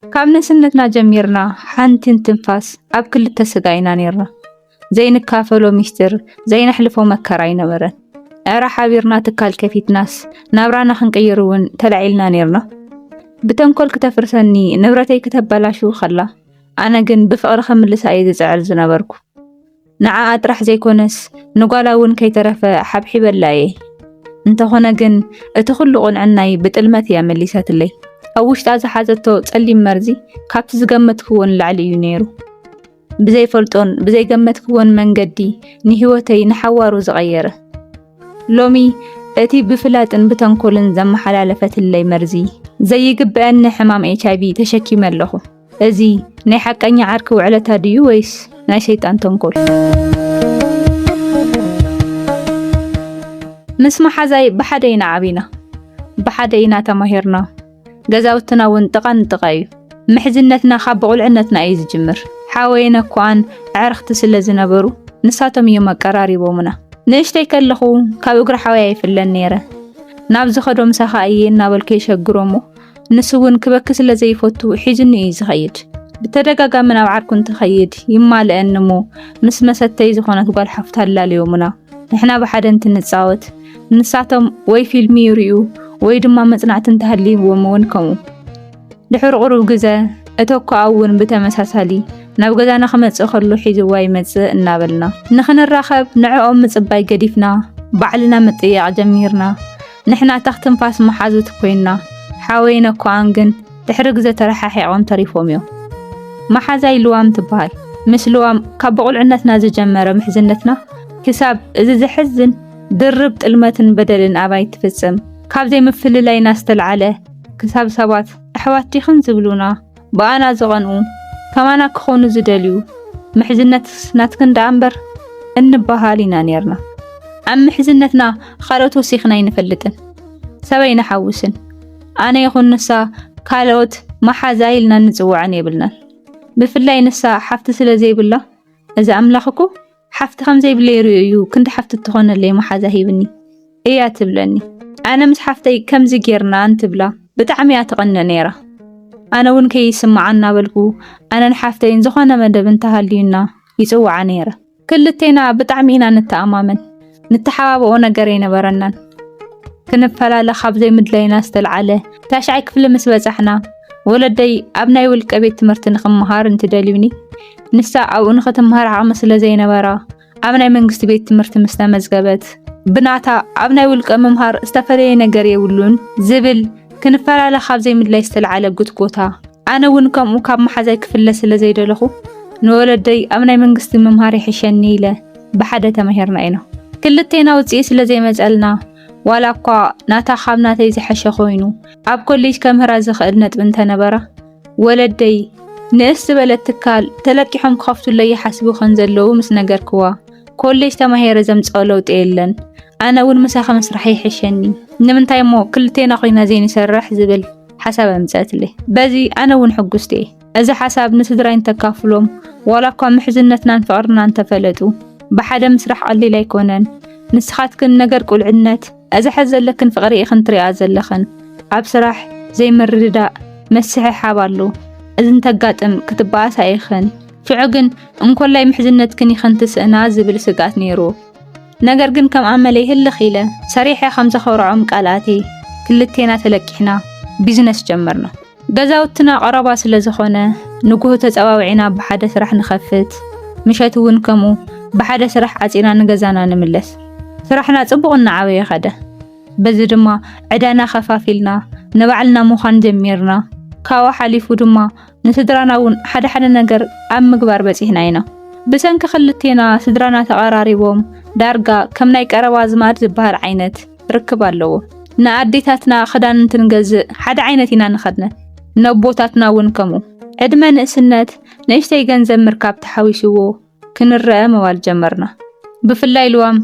ካብ ንእስነትና ጀሚርና ሓንቲ ትንፋስ ኣብ ክልተ ስጋ ኢና ነይርና። ዘይንካፈሎ ሚስጥር፣ ዘይነሕልፎ መከራ ኣይነበረን። ዕረ ሓቢርና ትካል ከፊትናስ ናብራና ክንቅይር እውን ተላዒልና ነይርና። ብተንኮል ክተፍርሰኒ፣ ንብረተይ ክተበላሽው ከላ፣ ኣነ ግን ብፍቕሪ ክምልሳ እየ ዝጽዕር ዝነበርኩ። ንዓኣ ጥራሕ ዘይኮነስ ንጓላ እውን ከይተረፈ ሓብሒበላ እየ። እንተኾነ ግን እቲ ኩሉ ቁንዕናይ ብጥልመት እያ መሊሳትለይ። ኣብ ውሽጣ ዝሓዘቶ ጸሊም መርዚ ካብቲ ዝገመትክዎ ንላዕሊ እዩ ነይሩ። ብዘይፈልጦን ብዘይገመትክዎን መንገዲ ንህይወተይ ንሓዋሩ ዝቐየረ። ሎሚ እቲ ብፍላጥን ብተንኮልን ዘመሓላለፈትለይ መርዚ ዘይግብአኒ ሕማም ኤች ኣይ ቪ ተሸኪመ ኣለኹ። እዚ ናይ ሓቀኛ ዓርኪ ውዕለታ ድዩ ወይስ ናይ ሰይጣን ተንኮል? ምስ መሓዛይ ብሓደ ኢና ዓቢና፣ ብሓደ ኢና ተማሂርና። ገዛውትና እውን ጥቓ ንጥቓ እዩ። ምሕዝነትና ካብ ብቑልዕነትና እዩ ዝጅምር። ሓወይን ኣኳኣን ኣዕርኽቲ ስለ ዝነበሩ ንሳቶም እዮም ኣቀራሪቦምና። ንእሽተይ ከለኹ ካብ እግሪ ሓወይ ኣይፍለን ነይረ። ናብ ዝኸዶ ምሳኻ እየ እናበልኩ የሸግሮ እሞ ንሱ እውን ክበኪ ስለ ዘይፈቱ ሒዙኒ እዩ ዝኸይድ። ብተደጋጋሚ ናብ ዓርኩ እንትኸይድ ይማልአኒ እሞ ምስ መሰተይ ዝኾነት ጓል ሓፍቱ ኣላልዮምና። ንሕና ብሓደ እንትንጻወት ንሳቶም ወይ ፊልም ይርእዩ ወይ ድማ መጽናዕቲ እንተሃልይዎም እውን ከምኡ። ድሕሪ ቁሩብ ግዘ እተኮኣ እውን ብተመሳሳሊ ናብ ገዛና ክመጽእ ከሎ ሒዝዋ ይመጽእ እናበልና ንኽንራኸብ ንዕኦም ምጽባይ ገዲፍና ባዕልና ምጥያቕ ጀሚርና። ንሕና ተኽ ትንፋስ መሓዙት ኮይንና። ሓወይን ኣኮኣን ግን ድሕሪ ግዘ ተረሓሒቖም ተሪፎም እዮም። መሓዛይ ልዋም ትበሃል። ምስ ልዋም ካብ ብቑልዕነትና ዝጀመረ ምሕዝነትና ክሳብ እዚ ዘሕዝን ድርብ ጥልመትን በደልን ኣባይ ትፍጽም ካብ ዘይምፍልላይና ዝተልዓለ ክሳብ ሰባት ኣሕዋት ዲኽን ዝብሉና ብኣና ዝቐንኡ ከማና ክኾኑ ዝደልዩ ምሕዝነት ናትክን ደኣ እምበር እንበሃል ኢና ነይርና። ኣብ ምሕዝነትና ካልኦት ወሲኽና ኣይንፈልጥን። ሰብ ኣይንሓውስን። ኣነ ይኹን ንሳ ካልኦት መሓዛ ኢልና እንጽውዐን የብልናን። ብፍላይ ንሳ ሓፍቲ ስለ ዘይብላ፣ እዚ ኣምላኽ እኮ ሓፍቲ ከም ዘይብለይ ርእዩ እዩ ክንዲ ሓፍቲ እትኾነለይ መሓዛ ሂብኒ እያ ትብለኒ። ኣነ ምስ ሓፍተይ ከምዚ ጌርና እንትብላ ብጣዕሚ እያ ትቐንእ ነይራ። ኣነ እውን ከይስምዓ እናበልኩ ኣነን ሓፍተይን ዝኾነ መደብ እንተሃልዩና ይጽውዓ ነይረ። ክልቴና ብጣዕሚ ኢና ንተኣማመን። ንተሓባብኦ ነገር ኣይነበረናን። ክንፈላለ ካብ ዘይምድላይና ዝተልዓለ ታሽዓይ ክፍሊ ምስ በጻሕና ወለደይ ኣብ ናይ ውልቀ ቤት ትምህርቲ ንኽመሃር እንትደልዩኒ ንሳ ኣብኡ ንኽትመሃር ዓቕሚ ስለ ዘይነበራ ኣብ ናይ መንግስቲ ቤት ትምህርቲ ምስ ተመዝገበት ብናታ ኣብ ናይ ውልቀ ምምሃር ዝተፈለየ ነገር የብሉን ዝብል ክንፈላለ ካብ ዘይምድላይ ዝተልዓለ ጉትጎታ ኣነ እውን ከምኡ ካብ መሓዛይ ክፍለ ስለ ዘይደለኹ ንወለደይ ኣብ ናይ መንግስቲ ምምሃር ይሕሸኒ ኢለ ብሓደ ተማሂርና ኢና። ክልቴና ውፅኢት ስለ ዘይመፀልና ዋላ እኳ ናታ ካብ ናተይ ዝሐሸ ኮይኑ ኣብ ኮሌጅ ከምህራ ዝኽእል ነጥቢ እንተነበራ ወለደይ ንእስ ዝበለት ትካል ተለቂሖም ክኸፍቱለይ ይሓስቡ ከም ዘለዉ ምስ ነገርክዋ ኮሌጅ ተማሂረ ዘምፅኦ ለውጢ የለን። ኣነ እውን ምሳኺ ምስራሕ ይሕሸኒ። ንምንታይ እሞ ክልቴና ኮይና ዘይንሰርሕ ዝብል ሓሳብ ኣምፀትለይ። በዚ ኣነ እውን ሕጉስቲ እየ። እዚ ሓሳብ ንስድራይ እንተካፍሎም ዋላ እኳ ምሕዝነትናን ፍቕርናን እንተፈለጡ ብሓደ ምስራሕ ቀሊል ኣይኮነን። ንስኻትክን ነገር ቁልዕነት እዚ ሕዚ ዘለክን ፍቕሪ ኢኽን ትሪኣ ዘለኽን። ኣብ ስራሕ ዘይምርድዳእ መስሕሓብ ኣሎ። እዚ እንተጋጥም ክትበኣሳ ኢኽን። ሽዑ ግን እንኮላይ ምሕዝነትክን ኢኽን ትስእና ዝብል ስግኣት ነይሩ። ነገር ግን ከም ኣመለይ ህልኽ ኢለ ሰሪሐ ከም ዘኾርዖም ቃል ኣትየ ክልቴና ተለቂሕና ቢዝነስ ጀመርና። ገዛውትና ቀረባ ስለ ዝኾነ ንጉሆ ተጸዋዊዕና ብሓደ ስራሕ ንኸፍት፣ ምሸት እውን ከምኡ ብሓደ ስራሕ ዓጺና ንገዛና ንምለስ። ስራሕና ጽቡቕ እናዓበየ ኸደ። በዚ ድማ ዕዳና ኸፋፊልና ንባዕልና ምዃን ጀሚርና። ካብኡ ሓሊፉ ድማ ንስድራና እውን ሓደ ሓደ ነገር ኣብ ምግባር በጺሕና ኢና። ብሰንኪ ክልቴና ስድራና ተቐራሪቦም ዳርጋ ከም ናይ ቀረባ ኣዝማድ ዝበሃል ዓይነት ርክብ ኣለዎ። ንኣዴታትና ክዳን እንትንገዝእ ሓደ ዓይነት ኢና ንኸድነን። ነቦታትና እውን ከምኡ። ዕድመ ንእስነት ንእሽተይ ገንዘብ ምርካብ ተሓዊስዎ ክንረአ ምባል ጀመርና። ብፍላይ ልዋም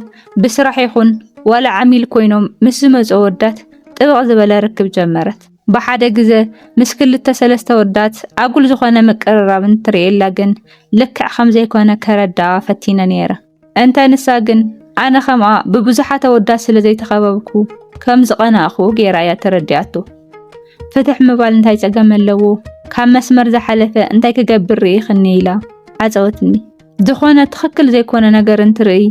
ብስራሕ ይኹን ዋላ ዓሚል ኮይኖም ምስ ዝመጹ ኣወዳት ጥብቕ ዝበለ ርክብ ጀመረት። ብሓደ ግዘ ምስ ክልተ ሰለስተ ኣወዳት ኣጉል ዝኾነ ምቅርራብ እንትርእየላ ግን ልክዕ ከም ዘይኮነ ከረድኣ ፈቲነ ነይረ። እንተ ንሳ ግን ኣነ ከምኣ ብብዙሓት ኣወዳት ስለ ዘይተኸበብኩ ከም ዝቐናእኹ ገይራ እያ ተረዲኣቶ። ፍትሕ ምባል እንታይ ጸገም ኣለዎ? ካብ መስመር ዝሓለፈ እንታይ ክገብር ርኢኽኒ ኢላ ዓጸወትኒ። ዝኾነ ትኽክል ዘይኮነ ነገር እንትርኢ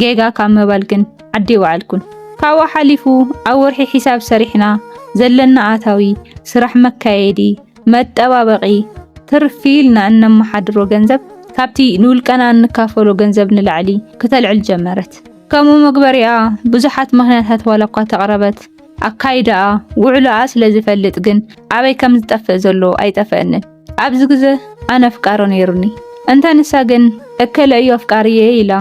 ጌጋ ካብ ምባል ግን ዓዲ ይወዓልኩን። ካብኡ ሓሊፉ ኣብ ወርሒ ሒሳብ ሰሪሕና ዘለና ኣታዊ፣ ስራሕ መካየዲ፣ መጠባበቒ፣ ትርፊ ኢልና እነመሓድሮ ገንዘብ ካብቲ ንውልቀና እንካፈሎ ገንዘብ ንላዕሊ ክተልዕል ጀመረት። ከምኡ መግበሪኣ ብዙሓት ምኽንያታት ዋላ እኳ ተቕረበት፣ ኣካይዳኣ ውዕሎኣ ስለ ዝፈልጥ ግን ኣበይ ከም ዝጠፍእ ዘሎ ኣይጠፍአንን። ኣብዚ ግዘ ኣነ ኣፍቃሮ ነይሩኒ። እንተ ንሳ ግን እከለ እዩ ኣፍቃሪየ ኢላ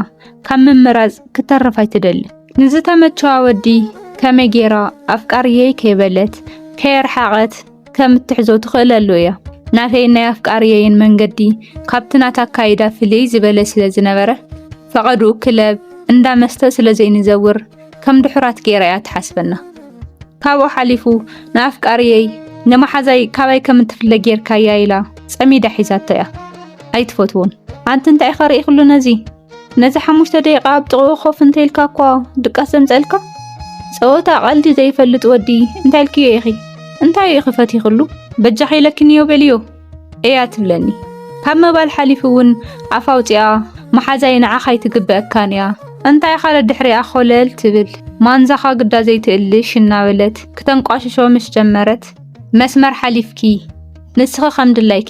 ካብ ምምራፅ ክተርፍ ኣይትደልን። ንዝተመቸዋ ወዲ ከመይ ገይራ ኣፍቃሪየይ ከይበለት ከየርሓቐት ከም እትሕዞ ትኽእለሉ እያ። ናተይን ናይ ኣፍቃሪየይን መንገዲ ካብቲ ናታ ኣካይዳ ፍልይ ዝበለ ስለ ዝነበረ፣ ፈቐድኡ ክለብ፣ እንዳ መስተ ስለ ዘይንዘውር ከም ድሑራት ገይራ እያ ትሓስበና። ካብኡ ሓሊፉ ንኣፍቃሪየይ ንመሓዛይ ካባይ ከም እትፍለ ጌርካያ ኢላ ጸሚዳ ሒዛቶ እያ። ኣይትፈትዎን። ኣንቲ እንታይ ኢኻ ርኢኽሉ ነዚ? ነዚ ሓሙሽተ ደቂቓ ኣብ ጥቕኡ ኮፍ እንተኢልካ እኳ ድቃስ ዘምጸልካ? ጸወታ ቀልዲ ዘይፈልጥ ወዲ እንታይ ኢልክዮ ኢኺ? እንታይ ኢኺ ፈቲኽሉ? በጃኺ ኢለኪ ንዮ በልዮ እያ ትብለኒ። ካብ ምባል ሓሊፉ እውን ኣፍ ኣውጺኣ መሓዛይ ንዓኻ ኣይትግበአካን እያ። እንታይ ኢኻ ደድሕሪኣ ኮለል ትብል? ማንዛኻ ግዳ ዘይትእልሽ እናበለት ክተንቋሽሾ ምስ ጀመረት፣ መስመር ሓሊፍኪ፣ ንስኺ ከም ድላይኪ፣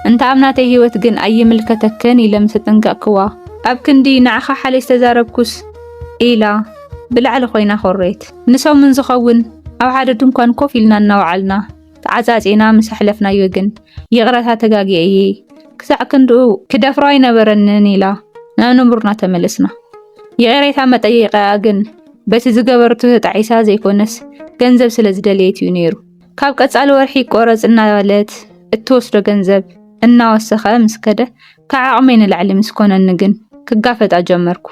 እንተ ኣብ ናተይ ህይወት ግን ኣይምልከተክን ኢለ ምስ ኣጠንቀቕክዋ፣ ኣብ ክንዲ ንዓኻ ሓሊስ ተዛረብኩስ ኢላ ብላዕሊ ኮይና ኮረየት። ንሰሙን ዝኸውን ኣብ ሓደ ድንኳን ኮፍ ኢልና እናወዓልና ተዓጻጺና ምስ ኣሕለፍናዮ ግን፣ ይቕረታ ተጋግየ እየ፣ ክሳዕ ክንድኡ ክደፍሮ ኣይነበረንን ኢላ ናብ ንቡርና ተመለስና። ይቕሬታ መጠየቂኣ ግን በቲ ዝገበረቶ ተጣዒሳ ዘይኮነስ ገንዘብ ስለ ዝደለየት እዩ ነይሩ። ካብ ቀጻሊ ወርሒ ቆረጽ እናበለት እትወስዶ ገንዘብ እናወሰኸ ምስ ከደ፣ ካብ ዓቕመይ ንላዕሊ ምስ ኮነኒ ግን ክጋፈጣ ጀመርኩ።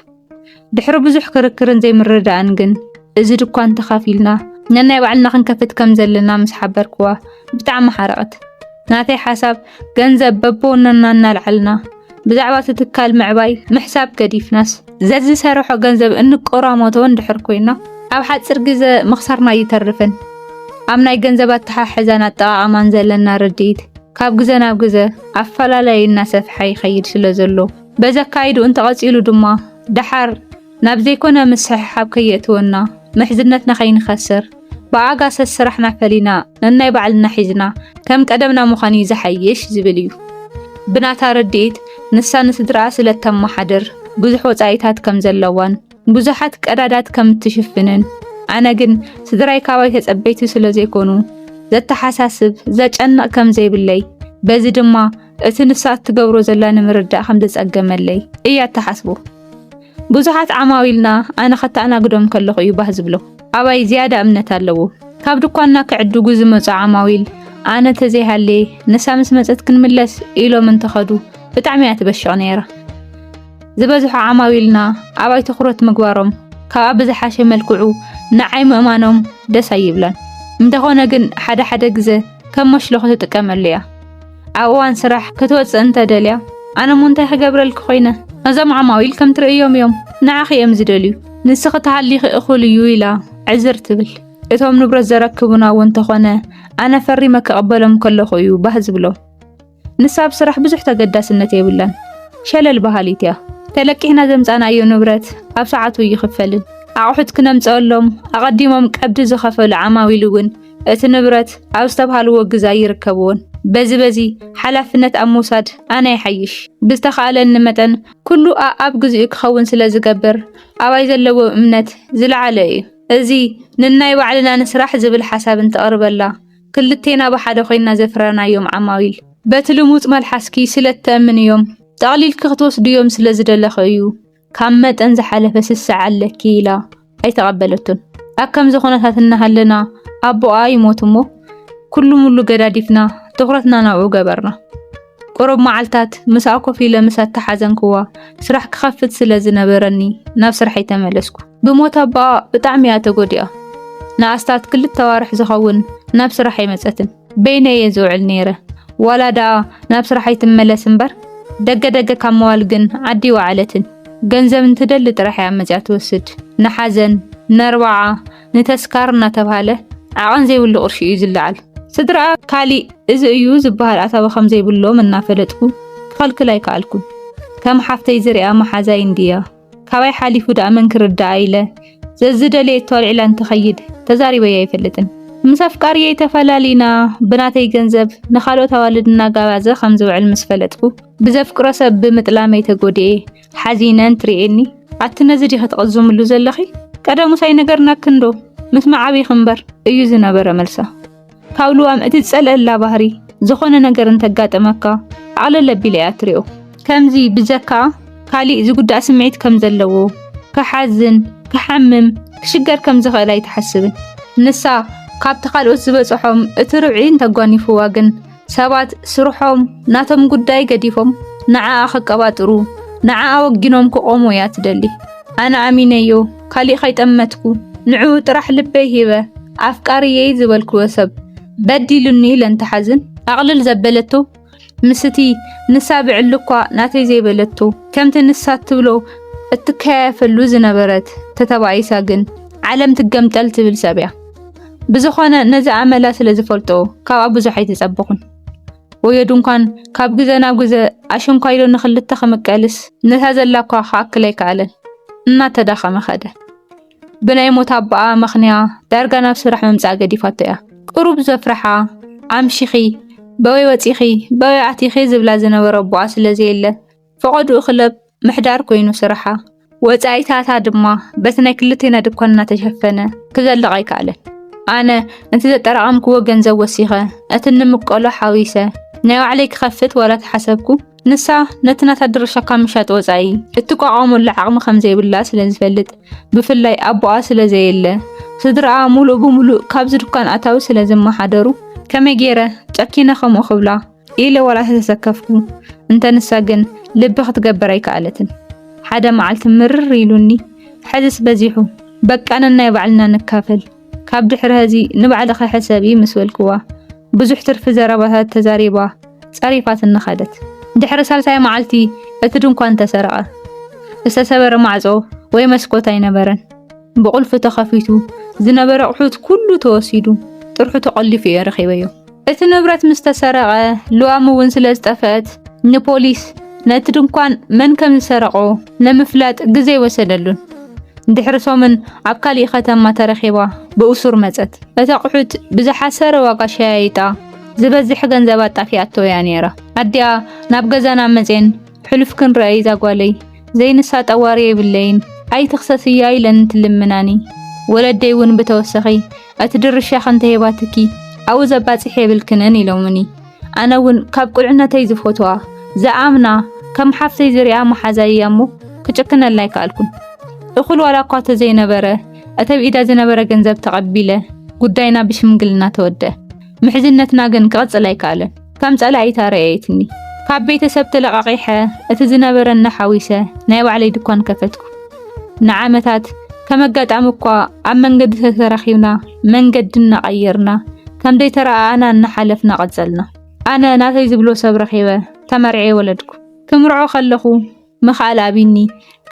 ድሕሪ ብዙሕ ክርክርን ዘይምርድዳእን ግን፣ እዚ ድኳን ተኻፊልና ነናይ ባዕልና ክንከፍት ከም ዘለና ምስ ሓበርክዋ ብጣዕሚ ሓረቐት። ናተይ ሓሳብ፣ ገንዘብ በብወነና እናልዓልና ብዛዕባ እቲ ትካል ምዕባይ ምሕሳብ ገዲፍናስ፣ ዘዝሰርሖ ገንዘብ እንቆራመቶ እንድሕር ኮይና፣ ኣብ ሓጺር ግዘ ምኽሳርና ኣይተርፍን። ኣብ ናይ ገንዘብ ኣተሓሕዛን ኣጠቓቕማን ዘለና ርድኢት ካብ ግዘ ናብ ግዘ ኣፈላላዩ እናሰፍሐ ይኸይድ ስለ ዘሎ፣ በዚ ኣካይድኡ እንተቐጺሉ ድማ፣ ደሓር ናብ ዘይኮነ ምስሕሓብ ከየእትወና፣ ምሕዝነትና ከይንኸስር፣ ብኣጋሰስ ስራሕና ፈሊና ነናይ ባዕልና ሒዝና ከም ቀደምና ምዃን እዩ ዝሓይሽ ዝብል እዩ። ብናታ ርድኢት፣ ንሳ ንስድራኣ ስለ እተመሓድር ብዙሕ ወጻኢታት ከም ዘለዋን ብዙሓት ቀዳዳት ከም እትሽፍንን፣ ኣነ ግን ስድራይ ካባይ ተጸበይቲ ስለ ዘይኮኑ ዘተሓሳስብ፣ ዘጨንቕ ከም ዘይብለይ፣ በዚ ድማ እቲ ንሳ እትገብሮ ዘላ ንምርዳእ ከም ዘጸገመለይ እያ እትሓስቦ። ብዙሓት ዓማዊልና ኣነ ከተኣናግዶም ከለኹ እዩ ባህ ዝብሎም። ኣባይ ዝያዳ እምነት ኣለዎም። ካብ ድኳንና ክዕድጉ ዝመጹ ዓማዊል፣ ኣነ ተዘይሃልየ ንሳ ምስ መጸት ክንምለስ ኢሎም እንተኸዱ ብጣዕሚ እያ ትበሽቕ ነይራ። ዝበዝሑ ዓማዊልና ኣባይ ትኹረት ምግባሮም፣ ካብኣ ብዝሓሸ መልክዑ ንዓይ ምእማኖም ደስ ኣይብላን። እንተኾነ ግን ሓደ ሓደ ግዘ ከም መሽለኹ ትጥቀመሉ እያ። ኣብ እዋን ስራሕ ክትወፅእ እንተደልያ፣ ኣነ እሞ እንታይ ክገብረልኪ ኮይነ? እዞም ዓማዊል ከም ትርእዮም እዮም፣ ንዓኺ እዮም ዝደልዩ። ንስኺ ተሃሊኺ እኹል እዩ ኢላ ዕዝር ትብል። እቶም ንብረት ዘረክቡና እውን እንተኾነ፣ ኣነ ፈሪመ ክቕበሎም ከለኹ እዩ ባህ ዝብሎም። ንሳ ኣብ ስራሕ ብዙሕ ተገዳስነት የብላን። ሸለል በሃሊት እያ። ተለቂሕና ዘምጻናዮ ንብረት ኣብ ሰዓቱ ይኽፈልን። ኣቑሑት ክነምጸኣሎም ኣቐዲሞም ቀብዲ ዝኸፈሉ ዓማዊል እውን እቲ ንብረት ኣብ ዝተብሃልዎ ግዘ ኣይርከብዎን። በዚ በዚ ሓላፍነት ኣብ ምውሳድ ኣነ ይሓይሽ። ብዝተኻእለኒ መጠን ኩሉ ኣኣብ ግዜኡ ክኸውን ስለ ዝገብር ኣባይ ዘለዎ እምነት ዝለዓለ እዩ። እዚ ንናይ ባዕልና ንስራሕ ዝብል ሓሳብ እንተቕርበላ፣ ክልቴና ብሓደ ኮይና ዘፍረናዮም ዓማዊል በቲ ልሙጽ መልሓስኪ ስለ እተእምንዮም፣ ጠቕሊልኪ ክትወስድዮም ስለ ዝደለኺ እዩ፣ ካብ መጠን ዝሓለፈ ስስዐ ኣለኪ ኢላ ኣይተቐበለቶን። ኣብ ከምዚ ኩነታት እናሃለና ኣቦኣ ይሞት እሞ፣ ኩሉ ሙሉ ገዳዲፍና ትኹረትና ናብኡ ገበርና። ቁሩብ መዓልታት ምስኣ ኮፍ ኢለ ምስ ኣተሓዘንክዋ፣ ስራሕ ክኸፍት ስለ ዝነበረኒ ናብ ስርሐይ ተመለስኩ። ብሞት ኣቦኣ ብጣዕሚ እያ ተጎዲኣ። ንኣስታት ክልተ ኣዋርሕ ዝኸውን ናብ ስራሕ ኣይመጸትን። በይነይ እየ ዝውዕል ነይረ። ዋላ ደኣ ናብ ስራሕ ኣይትመለስ እምበር፣ ደገ ደገ ካብ ምዋል ግን ዓዲ ኣይወዓለትን። ገንዘብ እንትደሊ ጥራሕ እያ መጺኣ ትወስድ። ንሓዘን፣ ነርባዓ፣ ንተስካር እናተብሃለ ዓቐን ዘይብሉ ቅርሺ እዩ ዝለዓል። ስድራኣ ካሊእ እዚ እዩ ዝበሃል ኣታዊ ከም ዘይብሎም እናፈለጥኩ ክኸልክል ኣይከኣልኩን። ከም ሓፍተይ ዝሪኣ መሓዛይ እንድያ። ካባይ ሓሊፉ ደኣ መን ክርድኣ ኢለ ዘዝደለየቶ ኣልዒላ እንትኸይድ ተዛሪበያ ኣይፈልጥን። ምስ ኣፍቃሪየይ ተፈላሊና ብናተይ ገንዘብ ንኻልኦት ኣዋልድ እናጋባዘ ከም ዝውዕል ምስ ፈለጥኩ ብዘፍቅሮ ሰብ ብምጥላመይ ተጎዲኤ ሓዚነ እንትርእየኒ ኣቲ ነዚ ዲኺ ትቕዝምሉ ዘለኺ? ቀደሙስ ኣይነገርናክን ዶ? ምስ መዓቢኺ እምበር እዩ ዝነበረ መልሳ። ካብ ልዋም እቲ ዝጸልአላ ባህሪ ዝኾነ ነገር እንተጋጠመካ ኣቕለል ኣቢላ እያ ትሪኦ። ከምዚ ብዘካ ካሊእ ዝጉዳእ ስምዒት ከም ዘለዎ፣ ክሓዝን ክሓምም ክሽገር ከም ዝኽእል ኣይትሓስብን። ንሳ ካብቲ ካልኦት ዝበጽሖም እቲ ርብዒ እንተጓኒፍዋ ግን ሰባት ስርሖም ናቶም ጉዳይ ገዲፎም ንዓኣ ከቀባጥሩ ንዓኣ ወጊኖም ክቖሙ እያ ትደሊ። ኣነ ኣሚነዮ ካሊእ ከይጠመትኩ ንዕኡ ጥራሕ ልበይ ሂበ ኣፍቃሪየይ ዝበልክዎ ሰብ በዲሉኒ ኢለን ትሓዝን ኣቕልል ዘበለቶ ምስቲ ንሳ ብዕሊ እኳ ናተይ ዘይበለቶ ከምቲ ንሳ ትብሎ እትከያየፈሉ ዝነበረት ተተባኢሳ ግን ዓለም ትገምጠል ትብል ሰብ እያ። ብዝኾነ ነዚ ኣመላ ስለ ዝፈልጦ ካብኣ ብዙሕ ኣይተጸበኹን። ወዮ ድንኳን ካብ ግዘ ናብ ግዘ ኣሸንኳይዶ ንኽልተ ክምቀልስ ነታ ዘላ እኳ ክኣክል ኣይከኣለን። እናተዳኸመ ኸደ። ብናይ ሞት ኣቦኣ መኽንያ ዳርጋ ናብ ስራሕ ምምጻእ ገዲፋቶ እያ። ቅሩብ ዘፍርሓ ኣምሺኺ በወይ ወጺኺ በወይ ኣቲኺ ዝብላ ዝነበረ ኣቦኣ ስለ ዘየለ ፈቐድኡ ክለብ ምሕዳር ኮይኑ ስርሓ። ወጻኢታታ ድማ በቲ ናይ ክልቴና ድኳን እናተሸፈነ ክዘልቕ ኣይከኣለን። ኣነ ነቲ ዘጠራቐምክዎ ገንዘብ ወሲኸ እቲ ንምቀሎ ሓዊሰ ናይ ባዕለይ ክኸፍት ዋላ ተሓሰብኩ ንሳ ነቲ ናታ ድርሻ ካብ ምሻጥ ወጻኢ እትቋቋመሉ ዓቕሚ ከም ዘይብላ ስለ ዝፈልጥ ብፍላይ ኣቦኣ ስለ ዘየለ ስድራኣ ሙሉእ ብሙሉእ ካብዚ ድኳን ኣታዊ ስለ ዝመሓደሩ ከመይ ገይረ ጨኪነ ከምኡ ክብላ ኢለ ዋላ ተተሰከፍኩ። እንተ ንሳ ግን ልቢ ክትገብር ኣይከኣለትን። ሓደ መዓልቲ ምርር ኢሉኒ፣ ሕዝስ በዚሑ፣ በቃ ነናይ ባዕልና ንካፈል፣ ካብ ድሕሪ ሀዚ ንባዕልኺ ሕሰቢ ምስ በልክዋ ብዙሕ ትርፊ ዘረባታት ተዛሪባ ጸሪፋትኒ ኸደት። ድሕሪ ሳልሳይ መዓልቲ እቲ ድንኳን ተሰረቐ። ዝተሰበረ ማዕጾ ወይ መስኮት ኣይነበረን። ብቑልፊ ተኸፊቱ ዝነበረ ኣቑሑት ኩሉ ተወሲዱ ጥርሑ ተቖሊፉ እየ ረኺበዮ። እቲ ንብረት ምስ ተሰረቐ ልዋም እውን ስለ ዝጠፍአት ንፖሊስ ነቲ ድንኳን መን ከም ዝሰረቖ ንምፍላጥ ግዜ ኣይወሰደሉን። ድሕሪ ሰሙን ኣብ ካሊእ ከተማ ተረኺባ ብእሱር መጸት። እቲ ኣቑሑት ብዝሓሰረ ዋጋ ሸያይጣ ዝበዝሕ ገንዘብ ኣጣፊኣቶ እያ ነይራ። ኣዲኣ ናብ ገዛና መጼን ሕሉፍ ክንረኣይ እዛ ጓለይ ዘይንሳ ጠዋሪ የብለይን ኣይትኽሰስያ ኢለን እንትልምናኒ ወለደይ እውን ብተወሰኺ እቲ ድርሻ ክንተሂባትኪ ኣብኡ ዘባፅሕ የብልክንን ኢሎምኒ። ኣነ እውን ካብ ቁልዕነተይ ዝፈትዋ ዝኣምና ከም ሓፍተይ ዝሪኣ መሓዛይ እያ እሞ ክጭክነላ ኣይከኣልኩን። እኹል ዋላ እኳ ተዘይነበረ እቲ ኣብ ኢዳ ዝነበረ ገንዘብ ተቐቢለ ጉዳይና ብሽምግልና ተወደ። ምሕዝነትና ግን ክቕጽል ኣይከኣለን። ከም ጸላኢታ ረኣየትኒ። ካብ ቤተሰብ ተለቓቒሐ እቲ ዝነበረና ሓዊሰ ናይ ባዕለይ ድኳን ከፈትኩ። ንዓመታት ከም ኣጋጣሚ እኳ ኣብ መንገዲ ተተራኺብና መንገዲ እናቐየርና ከም ዘይተረኣኣና እናሓለፍና ቀጸልና። ኣነ ናተይ ዝብሎ ሰብ ረኺበ ተመርዕየ ወለድኩ። ክምርዖ ከለኹ ምኽኣል ኣቢኒ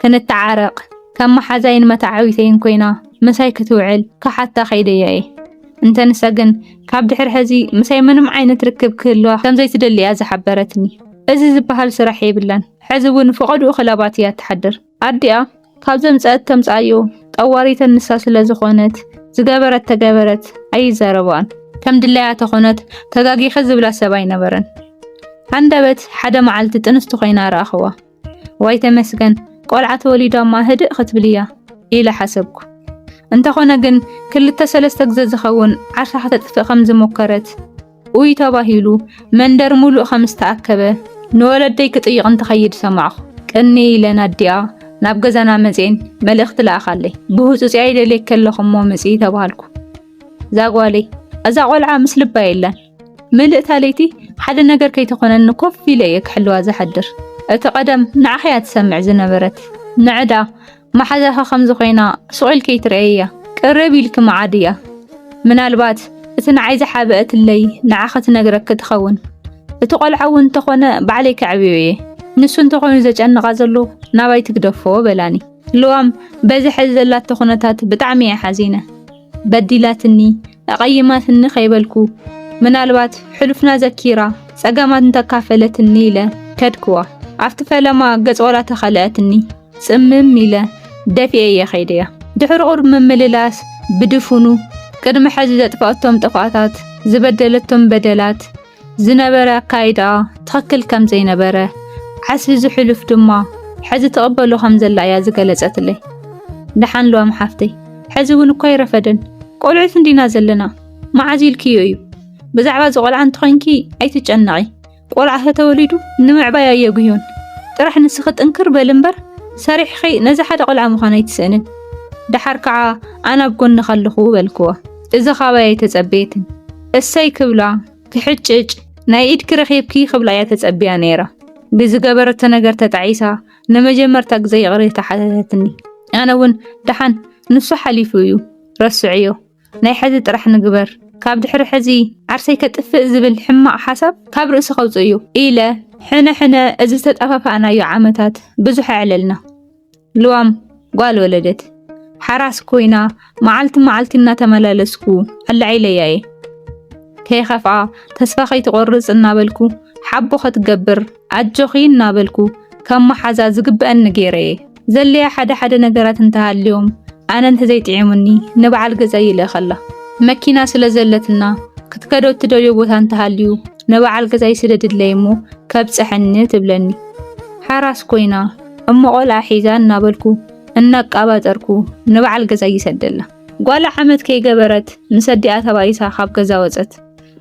ክንተዓረቕ ከም መሓዛይን መተዓቢተይን ኮይና ምሳይ ክትውዕል ክሓታ ከይደያ እየ። እንተ ንሳ ግን ካብ ድሕሪ ሕዚ ምሳይ ምንም ዓይነት ርክብ ክህልዋ ከም ዘይትደሊ እያ ዝሓበረትኒ። እዚ ዝበሃል ስራሕ የብላን። ሕዚ እውን ፈቐድኡ ክለባት እያ ትሓድር። ኣዲኣ ካብ ዘምፀአት ተምፀኣዮ ጠዋሪተን ንሳ ስለ ዝኾነት ዝገበረት ተገበረት ኣይዛረብኣን። ከም ድላያ ተኾነት ተጋጊኸ ዝብላ ሰብ ኣይነበረን። ሃንደበት ሓደ መዓልቲ ጥንስቲ ኮይና ረኣኽዋ። ዋይ ተመስገን ቆልዓ ተወሊዳማ ህድእ ክትብል እያ ኢለ ሓሰብኩ። እንተኾነ ግን ክልተ ሰለስተ ግዘ ዝኸውን ዓርሳ ከተጥፍእ ከም ዝሞከረት ኡይ ተባሂሉ መንደር ሙሉእ ከም ዝተኣከበ ንወለደይ ክጥይቕ እንትኸይድ ሰማዕኹ። ቅኒ ኢለን ኣዲኣ ናብ ገዛና መፅኤን መልእኽቲ ለኣኻለይ። ብህፁፅ ኣይደልየኪ ኣለኹ እሞ ምፂ ተባሃልኩ። እዛ ጓለይ እዛ ቆልዓ ምስ ልባ የላን። ምልእታ ለይቲ ሓደ ነገር ከይተኾነኒ ኮፍ ኢለ እየ ክሕልዋ ዝሓድር። እቲ ቀደም ንዓኺ እያ ትሰምዕ ዝነበረት። ንዕዳ መሓዛኻ ከም ዝኾይና ሱቕ ኢልኪ ኣይትርእየያ። ቅርብ ኢልኪ መዓድ እያ። ምናልባት እቲ ንዓይ ዝሓበአትለይ ንዓኺ ትነግረኪ ትኸውን። እቲ ቆልዓ እውን እንተኾነ ባዕለይ ከዕብዮ እየ። ንሱ እንተኾይኑ ዘጨንቓ ዘሎ ናባይ ትግደፎ በላኒ። ልዋም በዚ ሕዚ ዘላቶ ኩነታት ብጣዕሚ እየ ሓዚነ። በዲላትኒ፣ ኣቐይማትኒ ከይበልኩ ምናልባት ሕሉፍና ዘኪራ ጸገማት እንተካፈለትኒ ኢለ ከድክዋ። ኣብቲ ፈለማ ገጽ ዋላ ተኸልአትኒ፣ ጽምም ኢለ ደፊኤ እየ ከይደያ። ድሕሪ ቁሩብ ምምልላስ ብድፉኑ ቅድሚ ሕዚ ዘጥፋኣቶም ጥፍኣታት፣ ዝበደለቶም በደላት፣ ዝነበረ ኣካይዳ ትኽክል ከም ዘይነበረ፣ ዓስቢ ዝሕሉፍ ድማ ሕዚ ትቕበሎ ከም ዘላ እያ ዝገለጸትለይ። ደሓን ልዋም ሓፍተይ፣ ሕዚ እውን እኳ ኣይረፈደን። ቆልዑት እንዲና ዘለና። መዓዝ ኢልክዮ እዩ? ብዛዕባ እዚ ቆልዓ እንተኾይንኪ ኣይትጨነቒ። ቆልዓ ተተወሊዱ ንምዕባይ ኣየጉህዮን። ጥራሕ ንስኺ ጥንክር በሊ እምበር፣ ሰሪሕኺ ነዚ ሓደ ቆልዓ ምዃን ኣይትስእንን። ደሓር ከዓ ኣነ ኣብ ጎንኺ ኣለኹ በልክዋ። እዚ ካባይ ኣይተጸበየትን። እሰይ ክብላ፣ ክሕጭጭ፣ ናይ ኢድኪ ረኺብኪ ክብላ እያ ተጸብያ ነይራ። ብዝገበረቶ ነገር ተጣዒሳ ንመጀመርታ ግዜ ይቕሬታ ሓተተትኒ። ኣነ እውን ደሓን ንሱ ሓሊፉ እዩ፣ ረስዕዮ። ናይ ሕዚ ጥራሕ ንግበር። ካብ ድሕሪ ሕዚ ዓርሰይ ከጥፍእ ዝብል ሕማቕ ሓሳብ ካብ ርእሲ ከውጽእ እዩ ኢለ ሕነ ሕነ እዚ ዝተጠፋፋእናዮ ዓመታት ብዙሕ ኣዕለልና። ልዋም ጓል ወለደት። ሓራስ ኮይና መዓልቲ መዓልቲ እናተመላለስኩ ኣለዒለያ እየ። ከይኸፍኣ ተስፋ ከይትቆርጽ እናበልኩ ሓቦ ከትገብር ኣጆኺ እናበልኩ ከም መሓዛ ዝግብአኒ ገይረ እየ። ዘድልያ ሓደ ሓደ ነገራት እንተሃልዮም ኣነ እንተዘይጥዒሙኒ ንበዓል ገዛይ ይልእኸላ። መኪና ስለ ዘለትና ክትከዶ እትደልዮ ቦታ እንተሃልዩ ንበዓል ገዛይ ስደድለይ እሞ ከብጽሐኒ ትብለኒ። ሓራስ ኮይና እሞ ቆልዓ ሒዛ እናበልኩ እናቃባጠርኩ ንበዓል ገዛይ ይሰደላ። ጓላ ዓመት ከይገበረት ምስ ኣዲኣ ተባኢሳ ካብ ገዛ ወጸት።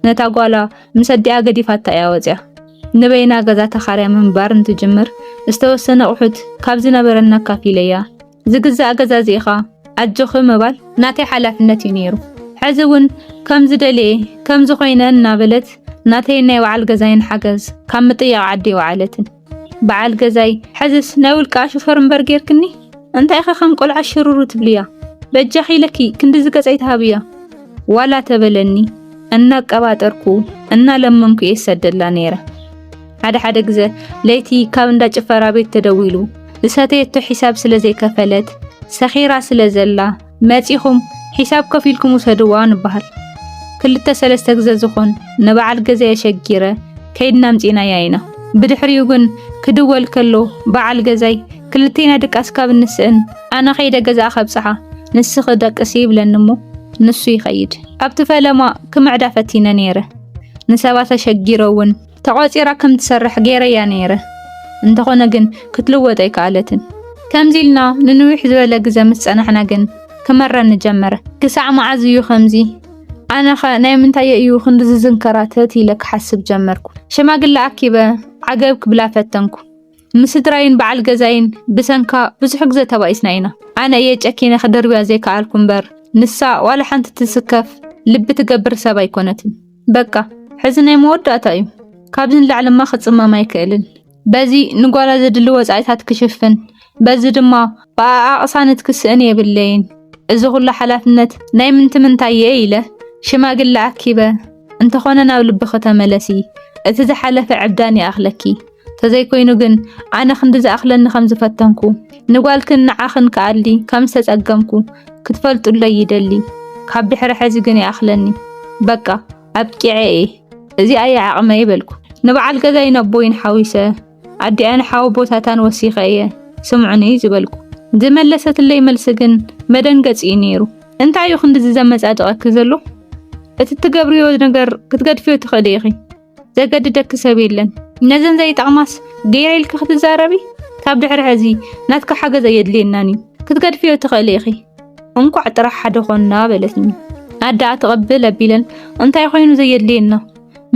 ነታ ጓላ ምስ ኣዲኣ ገዲፋታ እያ ወጽያ። ንበይና ገዛ ተኻርያ ምንባር እንትጅምር ዝተወሰነ ኣቑሑት ካብ ዝነበረና ኣካፊለያ። ዝግዛእ ገዛ እዚኢኻ ኣጆኺ ምባል ናተይ ሓላፍነት እዩ ነይሩ። ሕዚ እውን ከም ዝደልየ ከም ዝኾይነ እናበለት ናተይን ናይ በዓል ገዛይን ሓገዝ ካብ ምጥያቕ ዓዲ ኣይወዓለትን። በዓል ገዛይ ሕዝስ ናይ ውልቃ ሹፈር እምበር ጌርክኒ? እንታይ ኢኻ ከም ቆልዓ ሽሩሩ ትብልያ? በጃኺ ኢለኪ ክንድዚ ገጽ ኣይትሃብያ። ዋላ ተበለኒ እናቀባጠርኩ እናለመንኩ እየ ዝሰደላ ነይረ። ሓደ ሓደ ግዘ ለይቲ ካብ እንዳ ጭፈራ ቤት ተደዊሉ ዝሰተየቶ ሒሳብ ስለ ዘይከፈለት ሰኺራ ስለ ዘላ መጺኹም ሒሳብ ከፊልኩም ውሰድዋ ንበሃል። ክልተ ሰለስተ ግዘ ዝኾን ንበዓል ገዛይ ኣሸጊረ ከይድና ኣምጺእናያ ኢና። ብድሕሪኡ ግን ክድወል ከሎ በዓል ገዛይ ክልቴና ድቃስ ካብ እንስእን ኣነ ከይደ ገዛኣ ከብጽሓ ንስኺ ደቅሲ ይብለኒ እሞ ንሱ ይኸይድ። ኣብቲ ፈለማ ክምዕዳ ፈቲነ ነይረ። ንሰባት ኣሸጊረ እውን ተቖጺራ ከም ትሰርሕ ገይረያ ነይረ። እንተኾነ ግን ክትልወጥ ኣይከኣለትን። ከምዚ ኢልና ንንዊሕ ዝበለ ግዘ ምስ ጸናሕና ግን ክመረኒ ጀመረ። ክሳዕ መዓዝ እዩ ከምዚ? ኣነኸ ናይ ምንታይ እዩ ክንድዚ ዝንከራተት ኢለ ክሓስብ ጀመርኩ። ሽማግለ ኣኪበ ዓገብ ክብላ ፈተንኩ። ምስ ስድራይን በዓል ገዛይን ብሰንካ ብዙሕ ግዘ ተባኢስና ኢና። ኣነ እየ ጨኪነ ክደርብያ ዘይከኣልኩ እምበር ንሳ ዋላ ሓንቲ ትስከፍ ልቢ ትገብር ሰብ ኣይኮነትን። በቃ ሕዚ ናይ መወዳእታ እዩ። ካብዚ ንላዕሊ እማ ክጽመም ኣይክእልን። በዚ ንጓላ ዘድሊ ወጻኢታት ክሽፍን፣ በዚ ድማ ብኣኣ ቅሳነት ክስእን የብለይን። እዚ ኩሉ ሓላፍነት ናይ ምንቲ ምንታይ እየ ኢለ ሽማግለ ኣኪበ፣ እንተኾነ ናብ ልብኺ ተመለሲ፣ እቲ ዝሓለፈ ዕብዳን ይኣኽለኪ። ተዘይኮይኑ ግን ኣነ ክንዲ ዝኣኽለኒ ከም ዝፈተንኩ፣ ንጓልክን ንዓኽን ክኣሊ ከም ዝተጸገምኩ ክትፈልጡለይ ይደሊ። ካብ ድሕሪ ሕዚ ግን ይኣኽለኒ። በቃ ኣብቂዐ እየ። እዚኣ እያ ዓቕመይ በልኩ። ንበዓል ገዛይን ኣቦይን ሓዊሰ ኣዲኣን ሓወቦታታን ወሲኸ እየ ስምዑኒ ዝበልኩ። ዝመለሰትለይ መልሲ ግን መደንገጺ እዩ ነይሩ። እንታይ እዩ ክንድዚ ዘመጻድቐኪ ዘሎ? እቲ ትገብርዮ ነገር ክትገድፍዮ ትኽእሊ ኢኺ። ዘገድደኪ ሰብ የለን። ነዘን ዘይጠቕማስ ገይረ ኢልኪ ክትዛረቢ? ካብ ድሕሪ ሕዚ ናትኪ ሓገዝ ኣየድልየናን እዩ። ክትገድፍዮ ትኽእሊ ኢኺ። እንኳዕ ጥራሕ ሓደ ኾንና በለትኒ። ኣደኣ ትቕብል ኣቢለን እንታይ ኮይኑ ዘየድልየና?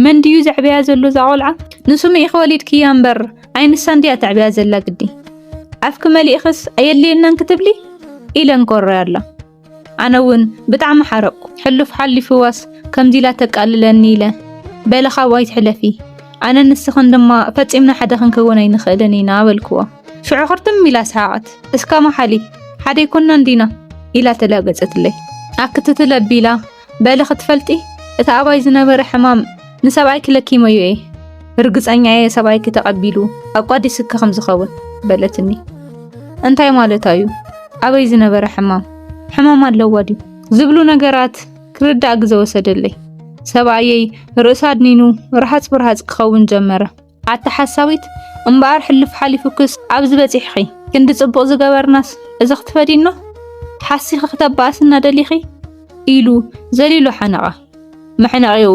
መን ድዩ ዘዕበያ ዘሎ እዛ ቆልዓ? ንስሙ ኢኺ ወሊድክያ እምበር ኣይንሳ እንድያ ተዕብያ ዘላ ግዲ። ኣፍኪ መሊእኽስ ኣየድልየናን ክትብሊ? ኢለን ኮረያላ። ኣነ እውን ብጣዕሚ ሓረቕኩ። ሕሉፍ ሓሊፍዋስ ከምዚ ኢላ ተቃልለኒ ኢለ፣ በሊ ካብኡ ኣይትሕለፊ። ኣነን ንስኽን ድማ ፈጺምና ሓደ ክንከውን ኣይንኽእልን ኢና በልክዋ። ሽዑ ክርትም ኢላ ሰሓቐት። እስካ መሓሊ፣ ሓደ ኣይኮናን ዲና? ኢላ ተላገጸትለይ። ኣክትትል ኣቢላ፣ በሊ ክትፈልጢ፣ እቲ ኣባይ ዝነበረ ሕማም ንሰብኣይኪ ለኪመዮ እየ። ርግጸኛ እየ ሰብኣይኪ ተቐቢሉ ኣቋዲስኪ ከም ዝኸውን በለትኒ። እንታይ ማለታ እዩ? ኣበይ ዝነበረ ሕማም? ሕማም ኣለዋ ድዩ? ዝብሉ ነገራት ክርዳእ ግዘ ወሰደለይ። ሰብኣየይ ርእሱ ኣድኒኑ ርሃጽ ብርሃጽ ክኸውን ጀመረ። ኣታ ሓሳዊት፣ እምበኣር ሕልፍ ሓሊፉክስ ኣብዚ በጺሕኺ። ክንዲ ጽቡቕ ዝገበርናስ እዚ ክትፈድይኖ? ሓሲኺ ክተባእስና ደሊኺ? ኢሉ ዘሊሉ ሓነቐ። መሕነቒኡ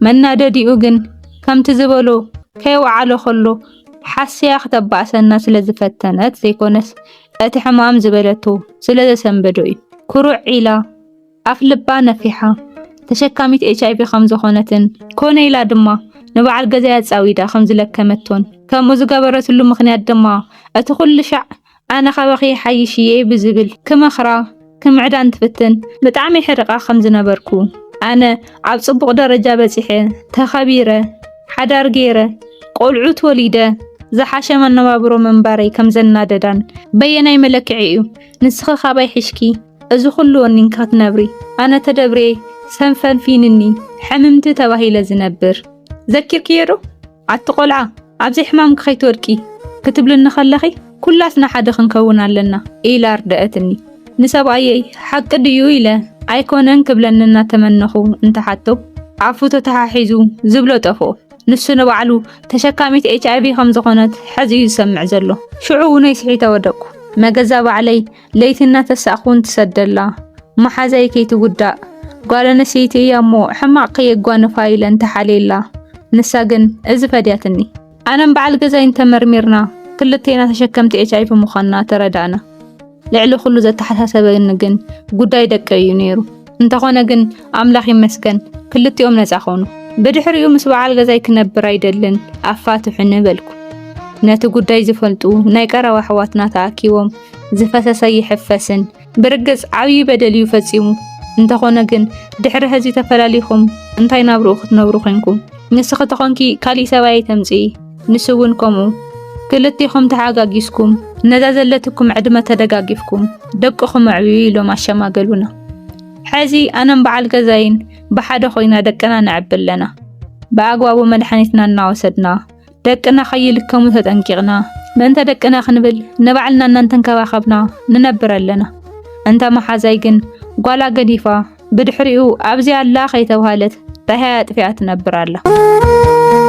መናደዲኡ ግን ከምቲ ዝበሎ ከይወዓሎ ከሎ ሓስያ ክተባእሰና ስለ ዝፈተነት ዘይኮነስ እቲ ሕማም ዝበለቶ ስለ ዘሰንበዶ እዩ። ኩርዕ ኢላ ኣፍ ልባ ነፊሓ ተሸካሚት ኤች ኣይ ቪ ከም ዝኾነትን ኮነ ኢላ ድማ ንበዓል ገዛይ ኣጻዊዳ ከም ዝለከመቶን ከምኡ ዝገበረትሉ ምኽንያት ድማ እቲ ኩሉ ሻዕ ኣነ ካባኺ ሓይሽ እየ ብዝብል ክመኽራ ክምዕዳን ትፍትን ብጣዕሚ ሕርቓ ከም ዝነበርኩ ኣነ ኣብ ጽቡቕ ደረጃ በጺሐ ተኸቢረ ሓዳር ገይረ ቆልዑት ወሊደ ዝሓሸ መነባብሮ ምንባረይ ከም ዘናደዳን በየናይ መለክዒ እዩ ንስኺ ካባይ ሒሽኪ እዚ ኩሉ ወኒንኪ ክትነብሪ ኣነ ተደብርየ ሰንፈንፊንኒ ሕምምቲ ተባሂለ ዝነብር ዘኪርክዮ ዶ ኣቲ ቆልዓ ኣብዚ ሕማምኪ ከይትወድቂ ክትብልኒ ከለኺ ኩላትና ሓደ ክንከውን ኣለና ኢላ ኣርደአትኒ። ንሰብኣየይ ሓቂ ድዩ ኢለ ኣይኮነን ክብለኒ እናተመነኹ እንተሓቶ ኣፉ ተተሓሒዙ ዝብሎ ጠፍኦ። ንሱ ንባዕሉ ተሸካሚት ኤች ኣይ ቪ ከም ዝኾነት ሕዚ እዩ ዝሰምዕ ዘሎ። ሽዑ እውነይ ስሒተ ወደቅኩ። መገዛ ባዕለይ ለይቲ እናተሳእኹ እንትሰደላ መሓዛይ ከይትጉዳእ ጓል ኣንስተይቲ እያ እሞ ሕማቕ ከየጓንፋ ኢለ እንተሓልየላ ንሳ ግን እዚ ፈድያትኒ። ኣነን በዓል ገዛይን ተመርሚርና ክልቴና ተሸከምቲ ኤች ኣይ ቪ ምዃንና ተረዳእና። ልዕሊ ኩሉ ዘተሓሳሰበኒ ግን ጉዳይ ደቀይ እዩ ነይሩ። እንተኾነ ግን ኣምላኽ ይመስገን ክልቲኦም ነጻ ኾኑ። ብድሕሪኡ ምስ በዓል ገዛይ ክነብር ኣይደልን ኣፋትሑኒ በልኩ። ነቲ ጉዳይ ዝፈልጡ ናይ ቀረባ ኣሕዋትና ተኣኪቦም ዝፈሰሰ ይሕፈስን ብርግጽ ዓብዪ በደል እዩ ፈጺሙ። እንተኾነ ግን ድሕሪ ሕዚ ተፈላሊኹም እንታይ ናብርኡ ክትነብሩ ኮንኩም? ንስኺ ተኾንኪ ካሊእ ሰብኣይ ተምጽኢ፣ ንሱ እውን ከምኡ። ክልቲኹም ተሓጋጊዝኩም ነዛ ዘለትኩም ዕድመ ተደጋጊፍኩም ደቅኹም ኣዕብዩ ኢሎም ኣሸማገሉና። ሕዚ ኣነን በዓል ገዛይን ብሓደ ኮይና ደቅና ነዕቢ ኣለና። ብኣግባቡ መድሓኒትና እናወሰድና ደቅና ከይልከሙ ተጠንቂቕና ምእንተ ደቅና ክንብል ንባዕልና እናንተንከባኸብና ንነብር ኣለና። እንተ መሓዛይ ግን ጓላ ገዲፋ ብድሕሪኡ ኣብዚኣ ኣላ ከይተብሃለት ደሃያ ኣጥፊኣ ትነብር ኣላ።